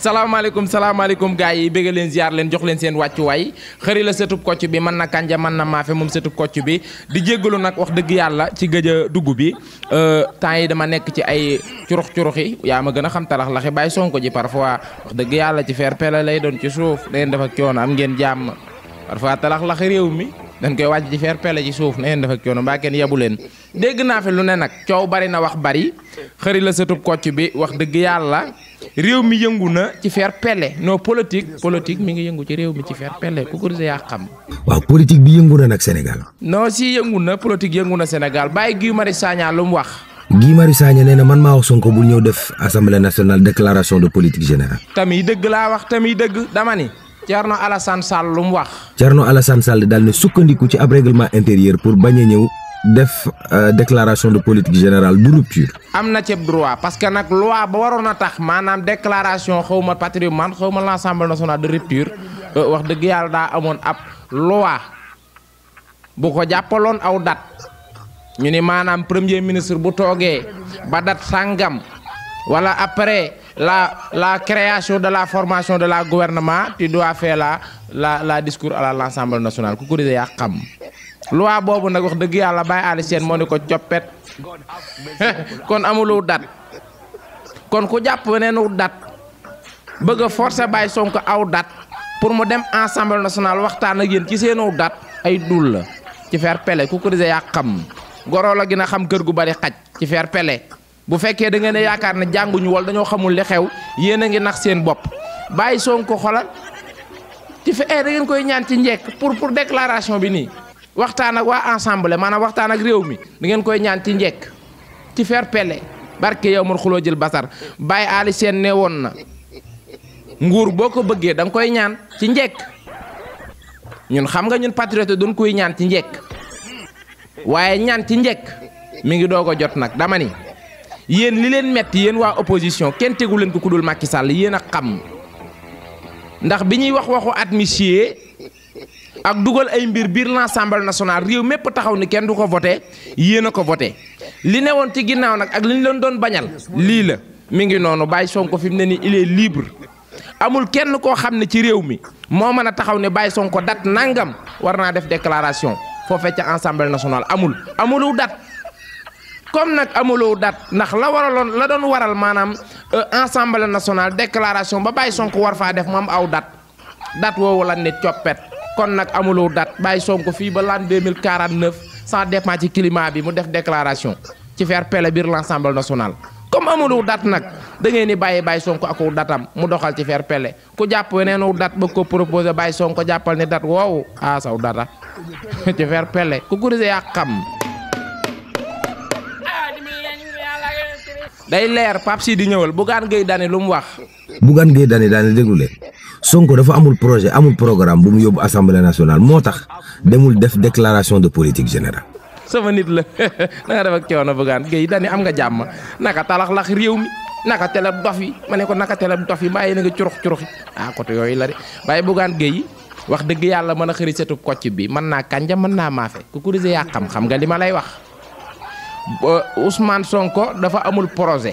salaamaaleykum gars yi bëgg leen ziar leen jox leen seen wàccuwaay xëri la sëtub kocc bi mën na kànja mën na maafe moom sëtub kocc bi di jéggalu nag wax dëgg yàlla ci gëj a dugg bi temps yi dama nekk ci ay curux yi yaa ma gën a xam talax laxi bàyyi sonko ji parfois wax dëgg yàlla ci feer pele lay doon ci suuf da ngeen def ak coono am ngeen jàmm parfois talax laxi réew mi dañ koy wàcc ci feer pele ci suuf na ngeen def ak coono mbaa kenn yabu leen dégg naa fi lu ne nag coow bari na wax bari xëri la sëtub kocc bi wax dëgg yàlla réew mi yëngu na ci fair play non politique mi ngi yëngu ci réew mi ci fair play ku ko gisee yaa xam. waaw politique bi yëngu na nag Sénégal. non si yëngu na politique yëngu na Sénégal bàyyi Guy Marius Sagna lu mu wax. Guy Marius Sagna nee na man maa wax Sonko bul ñëw def assemblée nationale déclaration de politique générale. tamit dëgg laa wax tamit dëgg dama ni. Thierno Alassane Sall lu mu wax. Thierno Alassane Sall daal ne sukkandiku ci ab règlement intérieur pour bañ a ñëw. def déclaration de politique générale du rupture. am na ceeb droit parce que nag loi ba waroon a tax maanaam déclaration xaw ma patrimoine xaw ma l'Assemblée nationale de rupture wax dëgg yàlla daa amoon ab loi bu ko jàppaloon aw date ñu ni maanaam premier ministre bu toogee ba date sangam wala après la création de la formation de la gouvernement tu dois faire la discours à l'Assemblée nationale ku ko disee yaa xam. loi boobu nag wax dëgg yàlla Baye Ali Sène moo ni ko coppet kon amuloo dat kon ku jàpp neenu dat bëgg a forcer Baye Sonko aw dat pour mu dem Assemblée nationale waxtaan ak yéen ci seenu dat ay dul la ci fair play ku ko disee yaa xam goro la gën a xam kër gu bari xaj ci fair play bu fekkee da ngeen a yaakaar ne jànguñu wala dañoo xamul li xew yéen a ngi nax seen bopp Baye Sonko xolal ci fa da ngeen koy ñaan ci njekk pour déclaration bi nii waxtaan ak waa ensemble maanaam waxtaan ak réew mi da ngeen koy ñaan ci njekk ci fair play barke yow man xuloo jël basar Baye Ali Sène ne woon na nguur boo ko bëggee da nga koy ñaan ci njekk ñun xam nga ñun patriote doon koy ñaan ci njekk waaye ñaan ci njekk mi ngi doog a jot nag dama ni yéen li leen metti yéen waa opposition kenn tegu leen ko ku dul Macky Sall yéen a xam ndax bi ñuy wax waxu admissier ak dugal ay mbir biir l'Assemblée nationale réew mépp taxaw ni kenn du ko voté yéen a ko voté li ne woon ci ginnaaw nag ak li ñu leen doon bañal lii la mi ngi noonu Baye Sonko fi mu ne nii il est libre amul kenn koo xam ne ci réew mi moo mën a taxaw ne Baye Sonko date nangam war naa def déclaration foofee ca Assemblée nationale amulu date comme nag amuloo date ndax la doon waral maanaam Assemblée nationale déclaration ba Baye Sonko war faa def moom aw date woowu la ne coppet kon nag amuloo date Baye Sonko fii ba l'an 2049 sans dépend ci climat bi mu def déclaration ci fair play biir l'Assemblée nationale comme amuloo date nag da ngeen ni bàyyi Baye Sonko ak datam mu doxal ci fair play ku jàpp weneenu date ba ko proposé Baye Sonko jàppal ni date woowu saw data ci fair play ku kurise yaa xam day leer Pape Sidi ñëwal Bougane Gueye Dany lu mu wax. Bougane Gueye Dany daane déglu leen Sonko dafa amul projet amul programme bu mu yóbbu assemblée nationale moo tax demul def déclaration de politique générale. sama nit la na nga def ak coono Bougane Gueye Dany am nga jàmm naka talax lax réew mi naka tele dof yi ma ne ko naka tele dof yi bàyyi na nga curuxi côté yooyu la de bàyyi Bougane Gueye wax dëgg yàlla mën a xëri setub kocc bi mën naa kànja mën naa maafe ku ko disee yaa xam nga li ma lay wax. Ousmane Sonko dafa amul projet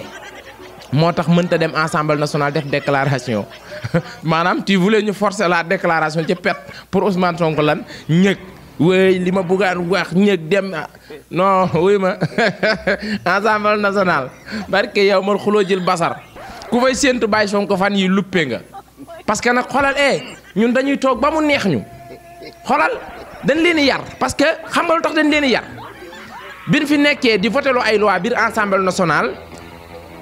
moo tax mënta dem Assemblée nationale def déclaration maanaam tu voulais ñu forcer la déclaration ci pet pour Ousmane Sonko lan ñëg wéy li ma bëggaan wax ñëg dem non wuy ma Assemblée nationale barke yow man xuloo jël basar ku fay séentu Baye Sonko fan yi luppe nga parce que nag xolal ñun dañuy toog ba mu neex ñu xolal dañ leen di yar parce que xam nga lu tax dañ leen di yar bin fi nekkee di voté ay loi biir Assemblée nationale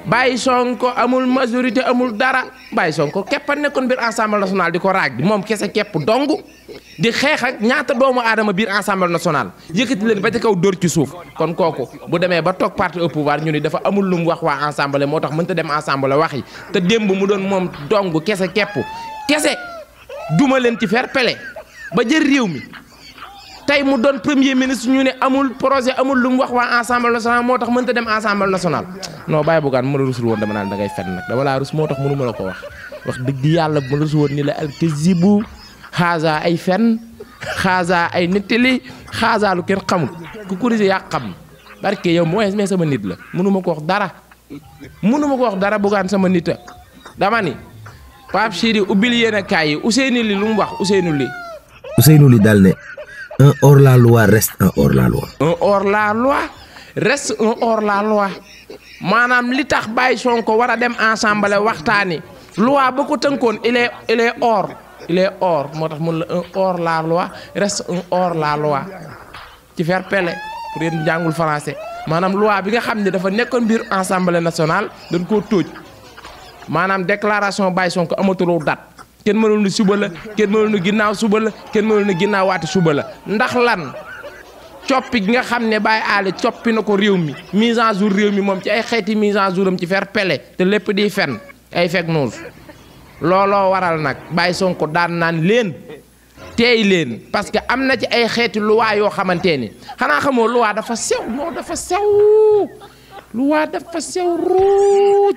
Baye Sonko amul majorité amul dara Baye Sonko képp a nekkoon biir Assemblée nationale di ko raag di moom kese képp dong di xeex ak ñaata doomu aadama biir Assemblée nationale yëkkati leen ba ci kaw dóor ci suuf kon kooku bu demee ba toog parti au pouvoir ñu ni dafa amul lu mu wax waa Assemblée moo tax mënta dem Assemblée wax yi te démb mu doon moom dong kese képp kese duma leen ci fair play ba jël réew mi. tey mu doon premier ministre ñu ne amul projet amul lu mu wax waa Assemblée nationale moo tax mënta dem Assemblée nationale non Baye Bougane ma la rusul woon dama naan da ngay fen nag dama laa rus moo tax mënu ma la ko wax dëgg yàlla bu ma la rusul woon ni la alkazibu xaaza ay fen xaaza ay nettali xaaza lu kenn xamul ku kurise yaa xam barke yow mooy mais sama nit la mënu ma ko wax dara mënuma ko wax dara Bougane sama nita dama ni Pape Sidi ubbil yéen kaay yi Ousseynou Ly lu mu wax Ousseynou Ly daal ne un hors la loi reste un hors la loi. un hors la loi reste un hors la loi maanaam li tax Baye Sonko war a dem ensemble waxtaani loi ba ko tënkoon il est hors moo tax mun la un hors la loi reste un hors la loi ci faire pele pour yéen jàngul français maanaam loi bi nga xam ne dafa nekkoon biir assemblée nationale dañ koo tóoj maanaam déclaration Baye Sonko amatuloo date kenn mënul ni suba la kenn mënul ni ginnaaw suba la kenn mënul ni ginnaaw waati suba la ndax lan coppi gi nga xam ne Baye Ali coppi na ko réew mi mise en jour réew mi moom ci ay xeeti mise en jour am ci faire pele te lépp di fen ay fake news looloo waral nag Baye Sonko daan naan leen teey leen parce que am na ci ay xeeti loi yoo xamante ni xanaa xamoo loi dafa sew non dafa sew loi dafa sew ruuj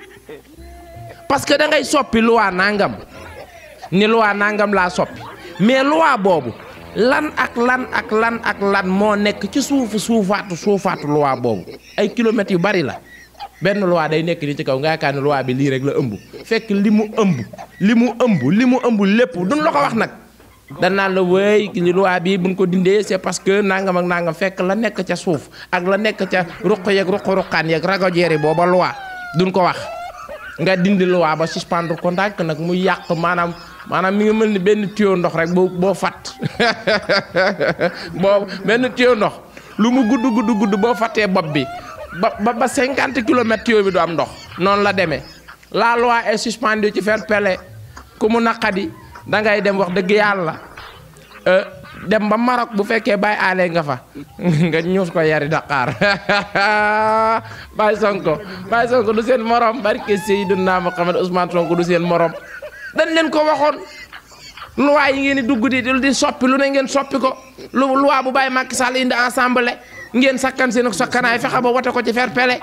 parce que da ngay soppi loi nangam ni loi nangam laa soppi mais loi boobu lan moo nekk ci suufaatu loi boobu ay kilomètres yu bari la benn loi day nekk ni ci kaw nga yaakaar ne loi bi lii rek la ëmb fekk li mu ëmb lépp duñ la ko wax nag dan naan la wéy li loi bi buñ ko dindee c'est parce que nangam ak nangam fekk la nekk ca suuf ak la nekk ca ruq yeeg ruqaan yeeg ragojeeri booba loi duñ ko wax nga dindi loi ba suspendre ko ndànk nag mu yàq maanaam mi ngi mel ni benn tuyau ndox rek boo fat boo benn tuyau ndox lu mu gudd boo fattee bopp bi ba 50 kilomètres tuyau bi du am ndox noonu la demee la loi est suspendue ci faire pele ku mu naqadi da ngay dem wax dëgg yàlla dem ba Maroc bu fekkee Baye Ale nga fa nga ñuus ko yari Dakar Baye Sonko du seen morom barke Seydina Muhammad Ousmane Sonko du seen morom dañ leen ko waxoon loi yi ngeen di dugg di soppi lu ne ngeen soppi ko loi bu Baye Macky Sall indi assemblée ngeen sakkan seen sakkanaay fexe ba wote ko ci faire pele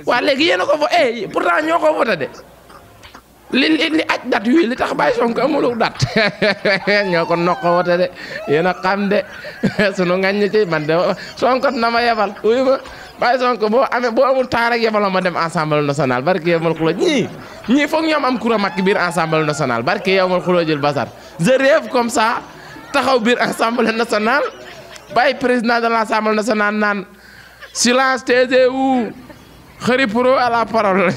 waa léegi yéen a ko voté pourtant ñoo ko voté de li aj dat wi li tax Baye Sonko amul dat ñoo ko nokk wote de yéen a xam de sunu ngañ ci man de Sonko na ma yebal uyu ma Baye Sonko boo amul temps rek yebal ma dem assemblée nationale barke yow mal xulo ñii foog ñoom am kura makki biir assemblée nationale barke yow mal xulo jël basar je rêve comme ça taxaw biir assemblée nationale Baye président de l'assemblée nationale naan silence taisez-vous xëri pro à la parole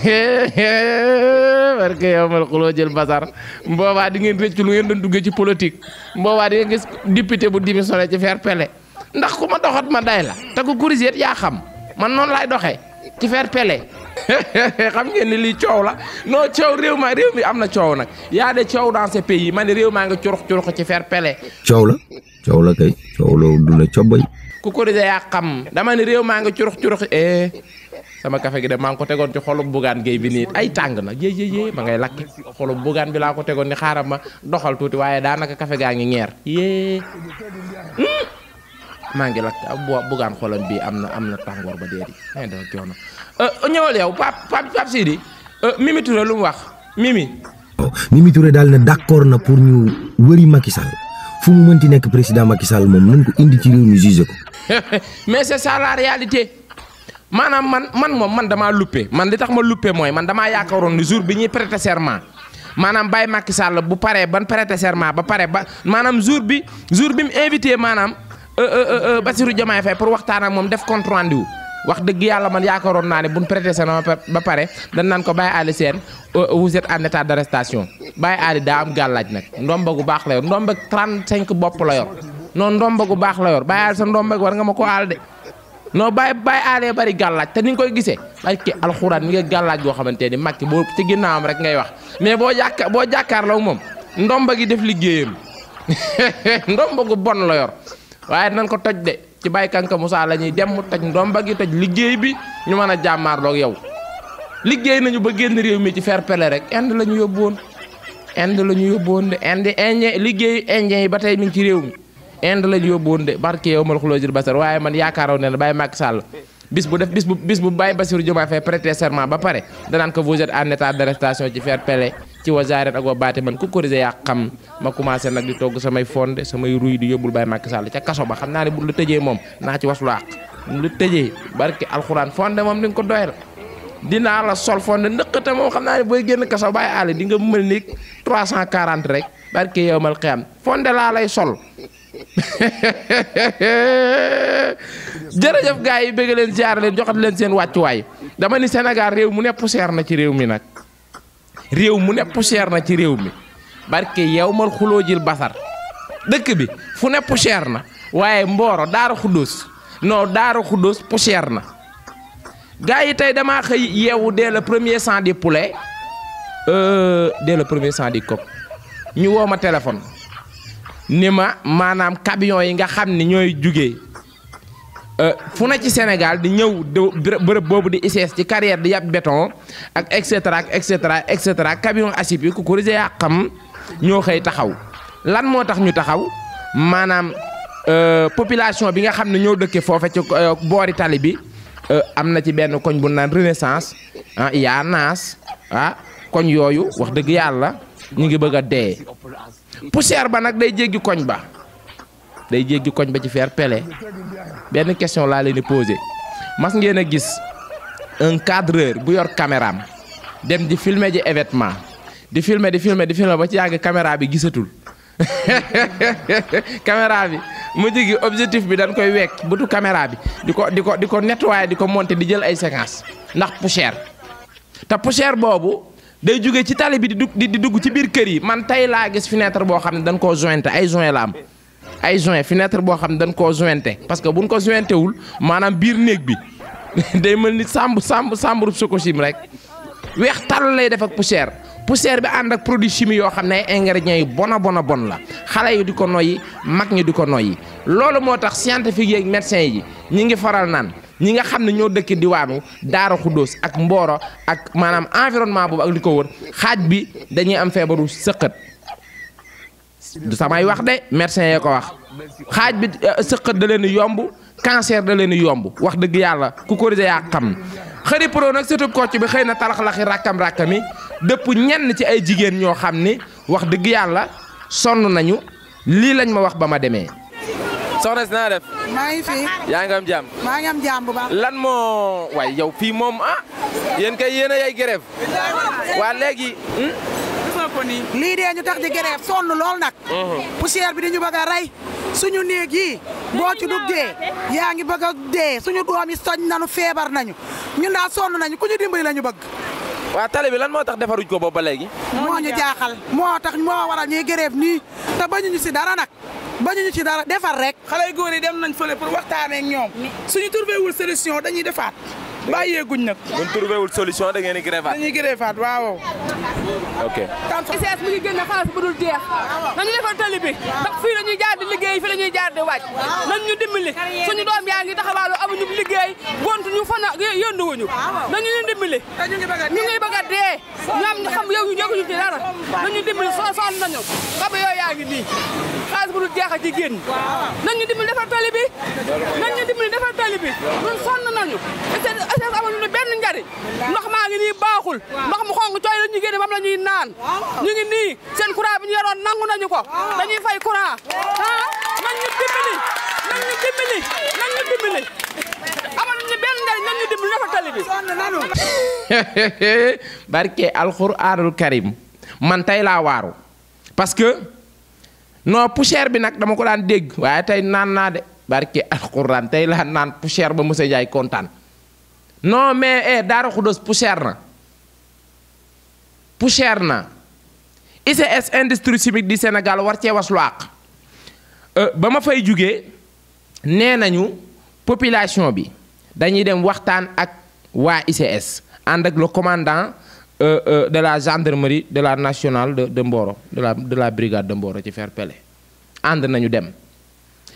parce que yow mal xuloo jël basar mboobaa di ngeen rëcc lu ngeen doon duggee ci politique mboobaa di ngeen gis député bu démissionné ci faire pele ndax ku ma doxat ma day la te ku corrigé yaa xam man noonu laay doxee ci faire pele xam ngeen ni lii coow la non coow réew mi am na coow nag yaa de coow dans ce pays man réew maa nga curux ci faire pele coow la kay coow la du la cobbay ku corrigé yaa xam dama ne réew maa nga curux sama café gi de maa ngi ko tegoon ci xolub Bougane Gueye bi nii ay tàng na yé ma ngay lakki xolub Bougane bi laa ko tegoon ni xaaral ma doxal tuuti waaye daanaka café gaa ngi ñeer maa ngi lakk Bougane xolam bi am na tàngoor ba déeri ay dafa coono ñëwal yow Pape Sidi Mimi Touré lu mu wax Mimi Touré daal ne d'accord na pour ñu wëri Macky Sall fu mu mënti nekk président Macky Sall moom nañ ko indi ci réew mi jugé ko mais c'est ça la réalité maanaam man damaa luppe man li tax ma luppe mooy man damaa yaakaaroon ni jour bi ñuy prêter serment maanaam Baye Macky Sall bu paree ban prêter serment ba pare ba maanaam jour bi mu invité maanaam Bassirou Diomaye Faye pour waxtaan ak moom def compte rendu wax dëgg yàlla man yaakaaroon naa ne buñ prêter serment ba pare dañ naan ko Baye Ali Sène vous êtes en état d'arrestation Baye Ali daa am gàllaaj nag ndomba gu baax la yor ndomba 35 bopp la yor noonu ndomba gu baax la yor Baye Ali sa ndomba war nga ma ko aal de non Baye Ale bari gàllaaj te ni nga koy gisee ay ki alxuraan mi nga gàllaaj goo xamante ni Macky boo ci ginnaawam rek ngay wax mais boo jàkkaarloo moom ndomba gi def liggéeyam ndomba gu bon la yor waaye nañ ko toj de ci Baye Kanka Moussa la ñuy dem mu toj ndomba gi toj liggéey bi ñu mën a jàmmaarloog yow liggéey nañu ba génn réew mi ci faire pele rek Inde la ñu yóbbu woon de Inde indien liggéeyu indien yi ba tey mi ngi ci réew mi Inde la ñu yóbbu woon de barke yow mal xuloo jër basar waaye man yaakaaroon ne la Baye Macky Sall bis bu Baye Bassirou Diomaye Faye prêter serment ba pare danaan ko vous êtes en état d'arrestation ci faire pele ci wasaaret ak wa baati man ku corrigé yaa xam ma commencé nag di togg samay fonde samay ruy di yóbbul Baye Macky Sall ca kaso ba xam naa ne bu la tëjee moom naa ci waslu àq lu tëjee barke alxuraan fonde moom di nga ko doyal dinaa la sol fonde ndëkkate moom xam naa ne booy génn kaso bàyyi àll di nga mel ni 340 rek barke yow mal xiyam fonde laa lay sol jërëjëf gars yi bëgg leen ziar leen joxat leen seen wàccuwaay dama ni Sénégal réew mu ne poussière na ci réew mi nag réew mu ne poussière na ci réew mi barke yow mal xuloo jil basar dëkk bi fu ne poussière na waaye Mboro Daaru Xuddoos non Daaru Xuddoos poussière na gars yi tey damaa xëy yeewu dès le premier sang du poulet dès le premier sang du coq ñu woo ma téléphone ni ma maanaam camion yi nga xam ni ñooy jugee fu na ci Sénégal di ñëw bërëb boobu di ICS ci carrière di yab béton ak et cetera camion asib yi ku ko risé xam ñoo xëy taxaw lan moo tax ñu taxaw maanaam population bi nga xam ne ñoo dëkkee foofe ci boori tali bi am na ci benn koñ bu naan Renaissance yaa naas koñ yooyu wax dëgg yàlla ñu ngi bëgg a dee poussière ba nag day jéggi koñ ba ci faire pele benn question laa leen di posé mas ngeen a gis un cadreur bu yor caméraam dem di filmer ji événement di filmer ba ci yàgg caméra bi gisatul caméra bi mu jigi objectif bi dañ koy wekk bëtu caméra bi di ko nettoyer di ko monter di jël ay séquence ndax poussière te poussière boobu day jóge ci tali bi di dugg ci biir kër yi man tey laa gis fenêtre boo xam ne dañ koo jointé ay joint la am ay joint fenêtre boo xam ne dañ koo jointé parce que buñ ko jointé wul maanaam biir néeg bi day mel ni sambru Sococim rek weex tàll lay def ak poussière bi ànd ak produit chimique yoo xam ne ay ingrédients yu bon la xale yi di ko noyyi mag ñi di ko noyyi loolu moo tax scientifique yi ak médecins yi ñi ngi faral naan ñi nga xam ne ñoo dëkk diwaanu Daaru Xuddoos ak Mboro ak maanaam environnement boobu ak li ko wër xaaj bi dañuy am feebaru sëqët du samay wax de médecins yee ko wax xaaj bi sëqët da leen di yomb cancer da leen di yomb wax dëgg yàlla ku ko risé yaa xam xëri pro nag surtout kocc bi xëy na talaxlaxi rakkam-rakkami dëpp ñenn ci ay jigéen ñoo xam ni wax dëgg yàlla sonn nañu lii lañ ma wax ba ma demee. soxna si naa def. maa ngi fi. yaa ngi am jàmm. maa ngi am jàmm bu baax. lan moo waay yow fii moom yéen kay yéen a yay grève waa léegi. lii dee ñu tax di grève sonn lool nag. poussière bi dañu bëgg a rey suñu néeg yi boo ci duggee yaa ngi bëgg a dee suñu doom yi soñ nañu feebar nañu ñun daal sonn nañu ku ñu dimbali la ñu bëgg. waa tali bi lan moo tax defaruñ ko boobu ba léegi. moo ñu jaaxal moo tax moo waral ñuy grève nii te bañuñu si dara nag bañuñu ci dara defar rek. xale yu góor yi dem nañ fële pour waxtaanee ak ñoom suñu trouvé wul solution dañuy defaat bàyyeeguñ nag. buñ trouvé wul solution da ngeen di grévaat. dañuy grévaat waaw. ok. ICS mi ngi génne xaalis bu dul jeex nañu defar tali bi ndax fii la ñuy jaar di liggéey fii la ñuy jaar di wàcc nañ ñu dimbali suñu doom yaa ngi taxawaalu amuñu liggéey gontu ñu fan yënduwuñu nañu leen dimbali ñu ngi bëgg a dee ñoom ñu xam yëguñu ci dara nañu dimbali sonn nañu xam yow yaa ngi nii xaalis bu dul jeex a ci génn nañu dimbali defar tali bi nañu dimbali defar tali bi ñun sonn nañu ICS amuñu benn njariñ ndox maa ngi nii baaxul ndox mu xonq cooy la ñu génne moom la ñuy naan ñu ngi nii seen courant bi ñu yoroon nangu nañu ko dañuy fay courant nañ ñu dimbali amuñu benn njariñ nañ ñu dimbali defar tali bi barke alxuraanul karim man tey laa waaru parce que non poussière bi nag dama ko daan dégg waaye tey naan naa de barke alxuraan tey laa naan poussière ba monsieur Ndiaye kontaan non mais Daaru Xuddoos poussière na ICS industrie chimique du Sénégal war cee waslu àq ba ma fay jugee nee nañu population bi dañuy dem waxtaan ak waa ICS ànd ak le commandant de la gendarmerie de la nationale de Mboro de la brigade de Mboro ci Fair-Pelé ànd nañu dem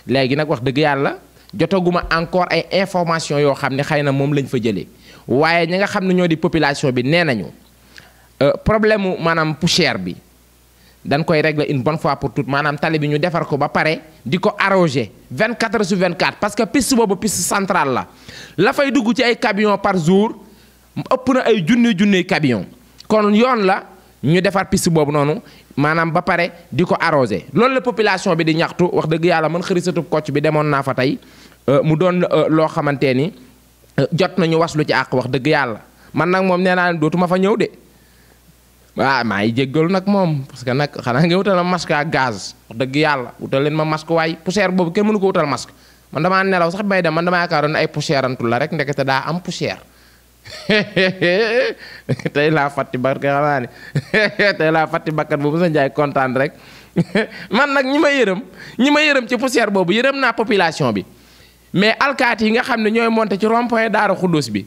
léegi nag wax dëgg yàlla jotaguma encore ay information yoo xam ne xëy na moom lañ fa jëlee waaye ñi nga xam ne ñoo di population bi nee nañu problème mu maanaam poussière bi dañ koy régler une bonne fois pour toutes maanaam tali bi ñu defar ko ba pare di ko arroger 24 heures sur 24 parce que piste boobu piste centrale la fay dugg ci ay camion par jour ëpp na ay junni camion kon yoon la ñu defar piste boobu noonu maanaam ba pare di ko arroser loolu la population bi di ñaxtu wax dëgg yàlla man xërisatub Kocc bi demoon naa fa tey mu doon loo xamante ni jot nañu waslu ci àq wax dëgg yàlla man nag moom nee naa leen dootuma fa ñëw de waaw maa ngi jéggalu nag moom parce que nag xanaa nga wutal ma masque ak gaz wax dëgg yàlla wutal leen ma masque waaye poussière boobu kenn mënu ko wutal masque man damaa nelaw sax bay dem man damaa yaakaaroon ay poussière antul la rek ndekete daa am poussière tey laa fàtti ba xanaa ni tey laa fàtti bakkat boobu sa njaay kontaan rek man nag ñi ma yërëm ci poussière boobu yërëm naa population bi mais alkaati yi nga xam ne ñooy monté ci rond-point Daaru Xuddus bi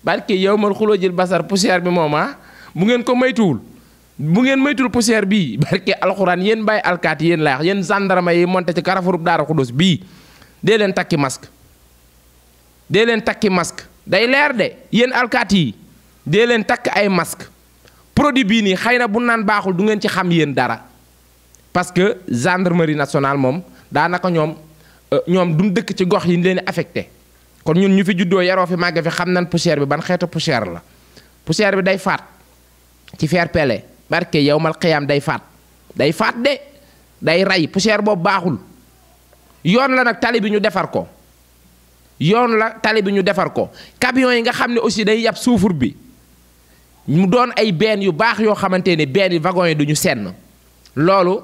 barke yow mal xuloo jël basar poussière bi moom bu ngeen ko maytuwul bu ngeen maytul poussière bii barke alxuraan yéen bàyyi alkaati yéen laa wax yéen gendarme yi monté ci Carrefour Daaru Xuddus bii dee leen takki masque day leer de yéen alkaati yi dee leen takk ay masque produit bii nii xëy na bu naan baaxul du ngeen ci xam yéen dara parce que gendarmerie nationale moom daanaka ñoom duñ dëkk ci gox yi ñu leen di affecté kon ñun ñu fi juddoo yaroo fi màgge fi xam nañ poussière bi ban xeetu poussière la poussière bi day faat ci fer pele barke yow mal xiyaam day faat de day rey poussière boobu baaxul yoon la nag tali bi ñu defar ko camion yi nga xam ne aussi day yab suufur bi mu doon ay benn yu baax yoo xamante ne benn wagon yi duñu senn loolu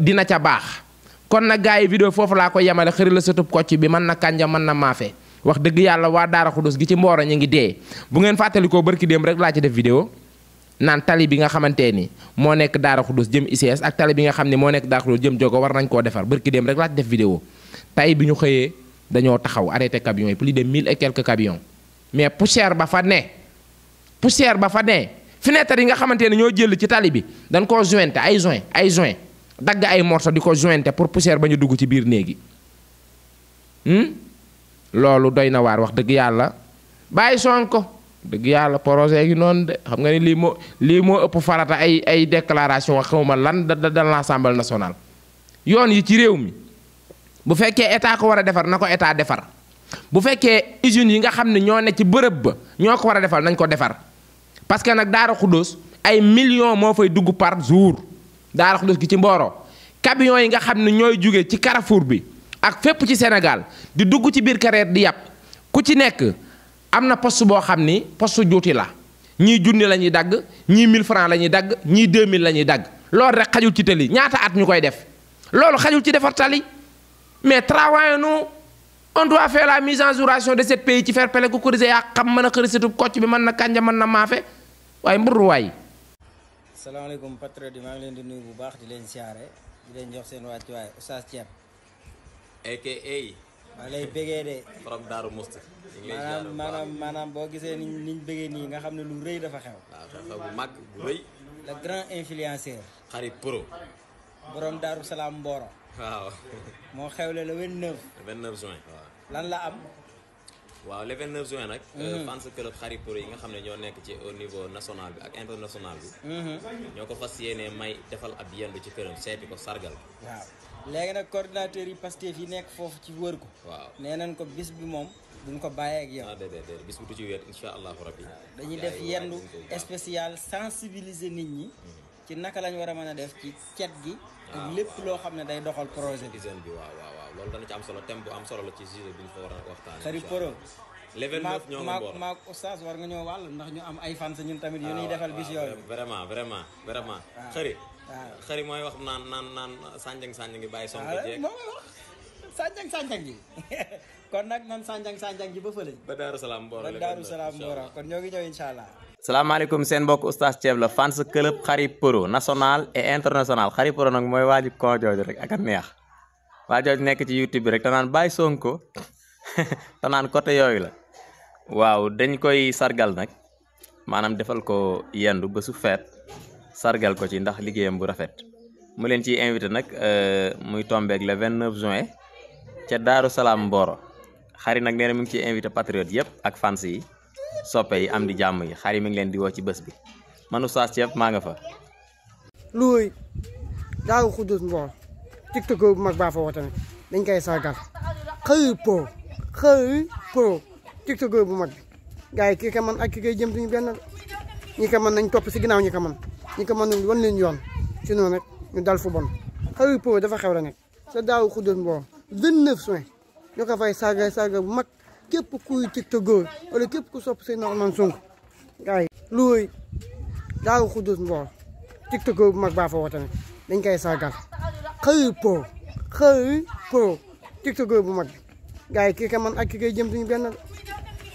dina ca baax kon nag gars yi vidéo foofu laa ko yemale xëri la satub kocc bi mën na kànja mën na maafe wax dëgg yàlla waa Daara Xuddus gi ci Mboro ñu ngi dee bu ngeen fàttalikoo barki démb rek laa ci def vidéo naan tali bi nga xamante ni moo nekk Daara Xuddus jëm ICS ak tali bi nga xam ne moo nekk Daara Xuddus jëm Jogo war nañ koo defar barki démb rek laa ci def vidéo tey bi ñu xëyee dañoo taxaw arrêté camions yi plus de 1000 et quelques camions mais poussière ba fa ne fenêtre yi nga xamante ne ñoo jël ci tali bi dañ koo jointé ay joint dagg ay morceau di ko jointé pour poussière ba ñu dugg ci biir néegi loolu doy na waar wax dëgg yàlla bàyyi Sonko dëgg yàlla projet gi noonu de xam nga ni lii moo ëpp farata ay déclaration wax xawma lan da l'Assemblée nationale yoon yi ci réew mi bu fekkee état ko war a defar na ko état defar bu fekkee usines yi nga xam ne ñoo ne ci bërëb ba ñoo ko war a defar nañ ko defar parce que nag Daara Xuddus ay millions moo fay dugg par jour Daara Xuddus gi ci Mboro camions yi nga xam ne ñooy jóge ci Carrefour bi ak fépp ci Sénégal di dugg ci biir carrière di yàpp ku ci nekk am na poste boo xam ni poste juuti la ñii junni la ñuy dagg ñii 1000 francs la ñuy dagg ñii 2000 la ñuy dagg loolu rek xajul ci tali ñaata at ñu koy def loolu xajul ci defar tali mais travaillons-nous on doit faire la mise en jouration de ce pays ci faire pele ku corisé yaa xam mën a xëri satub kocc bi mën na kànja mën na maafe waaye mburu waay. salaamaaleykum patriote yi maa ngi leen di nuyu bu baax di leen siyaare di leen jox seen wàccuwaay Oustaz Thieb aka maa lay bégee de borom Daaru Musti maanaam boo gisee niñ bégee nii nga xam ne lu rëy dafa xew. waaw xew bu mag bu rëy. le grand influenceur Khary Pro borom Daaru Salaam Mboro. waaw moo xewle le 29. le 29 juin waaw. lan la am. waaw le 29 juin nag. fans club Khary Pro yi nga xam ne ñoo nekk ci au niveau national bi ak international bi. ñoo ko fas yéenee may defal ab yendu ci këram seeti ko sargal. waaw léegi nag coordinateur yi Pastef yi nekk foofu ci wër ko. waaw nee nañ ko bis bi moom duñ ko bàyyee ak yow. ah déedéet bis bi du ci wéet incha allahu rabbi. dañuy def yendu spécial sensibiliser nit ñi. ci naka lañ war a mën a def ci cet gi. ak lépp loo xam ne day doxal projet bi. hygiène bi waaw loolu dana ci am solo thème bu am solo la ci sujet bi ñu fa war a waxtaanee. Khary Pro le 29 ñoo ngi Mboro maak Oustaz war nga ñoo wàll ndax ñu am ay fans ñun tamit yu ñuy defal bis yooyu. vraiment Khary. waaw Khary mooy wax naan sànjang gi bàyyi Sonko jeeg. moo koy wax sànjang gi kon nag nan sànjang ji ba fële. ba Daaru Salaam Mboro kon ñoo ngi ñëw incha allah. salaamaaleykum seen mbokk Oustaz Thieb la fans club Khary Pro national et international Khary Pro nag mooy waaju kon jooju rek ak a neex waa jooju nekk ci YouTube bi rek te naan bàyyi Sonko te naan côté yooyu la waaw dañ koy sargal nag maanaam defal ko yendu ba su feet sargal ko ci ndax liggéeyam bu rafet mu leen ciy invité nag muy tombeeg le 29 juin ca Daaru Salaam Mboro Khary nag nee na mi ngi ciy invité patriote yëpp ak fans yi soppe yi am di jàmm yi Khary mi ngi leen di woo ci bés bi man Oustaz Thieb maa nga fa. luy Daaru Xuddus Mboro TikTok bu mag baa fa woote nag dañ koy sargal Khary Pro TikTok bu mag bi gars yi kii ka man ak ki koy jëm duñu benn ñi ko mën nañ topp si ginnaaw ñi ko mën wan leen yoon si noonu rek ñu dal fu bon Khary Pro dafa xew la nekk sa Daaru Xuddus Mboro 29 juin ñu ko fay sargal bu mag képp kuy TikTok wala képp ku sopp seen Ousmane Sonko gars yi luy Daaru Xudoos Mboor tiktok bu mag baa fa woote nag dañ koy sargal xëy po tiktok bu mag bi gars yi kii ka man ak ki koy jëm duñu benn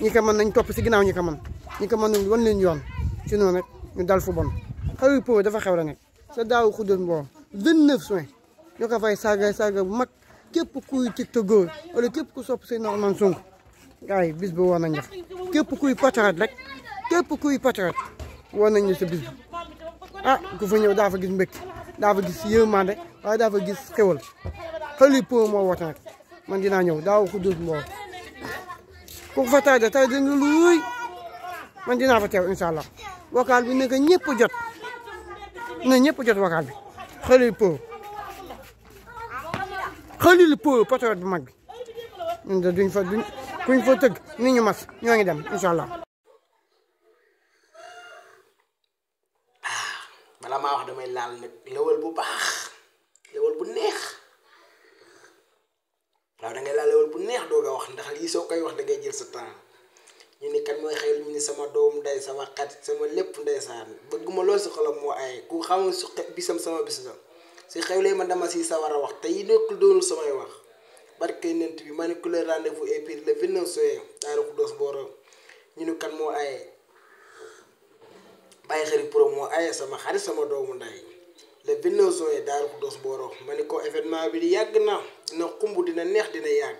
ñi ko mën nañ topp si ginnaaw ñi ko mën wan leen yoon si noonu rek ñu dal fu bon xëy po dafa xew la nag sa Daaru Xudoos Mboor 29 juin ñu ko fay sargal bu mag képp kuy tiktokeur wala képp ku sopp Seydina Ousmane Sonko gars yi bis bi woon nañ def képp kuy patriote rek woon nañ ñu sa bis bi ku fa ñëw daa fa gis mbégte daa fa gis yërmande waaye daa fa gis xewal xëli po moo woote nag man dinaa ñëw Daaru Xudoos Mboor ku fa tardé nga luy man dinaa fa teew incha allah vocal bi nekk ñëpp jot vocal bi xëli po patriote bu mag bi ñun de kuñ fa tëgg ni ñu mas ñoo ngi dem incha allah. bala maa wax damay laal nag lewal bu baax lewal bu neex waaw da ngay laal lewal bu neex doog a wax ndax lii soo koy wax da ngay jël sa temps ñu ni kan mooy xëy ñu ni sama doom ndey sama xarit sama lépp ndeysaan bëgguma lool si xolam moo ay ku xamul su bisam sama bis la si xewlee ma dama si sa war a wax te yi nekkul doonul samay wax barke nent bi ma ne ku le rendez-vous et puis le 29 juin Daaru Xudoos Mboor ñu ni kan moo ay Baye Xarit Pro moo aye sama xarit sama doomu nday le 29 juin Daaru Xudoos Mboor ma ne ko événement bi di yàgg na dina xumb dina neex dina yàgg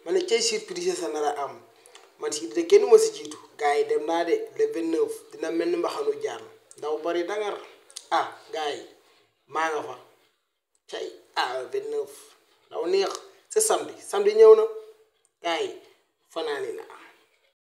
ma ne cay surprise sa nar a am man si de kenn ma si jiitu gars yi dem naa de le 29 dina mel ni mbaxanu jaar ndaw bari dangar gars yi maa nga fa cay 29 ndaw neex c'est samedi ñëw na gars yi fanaani na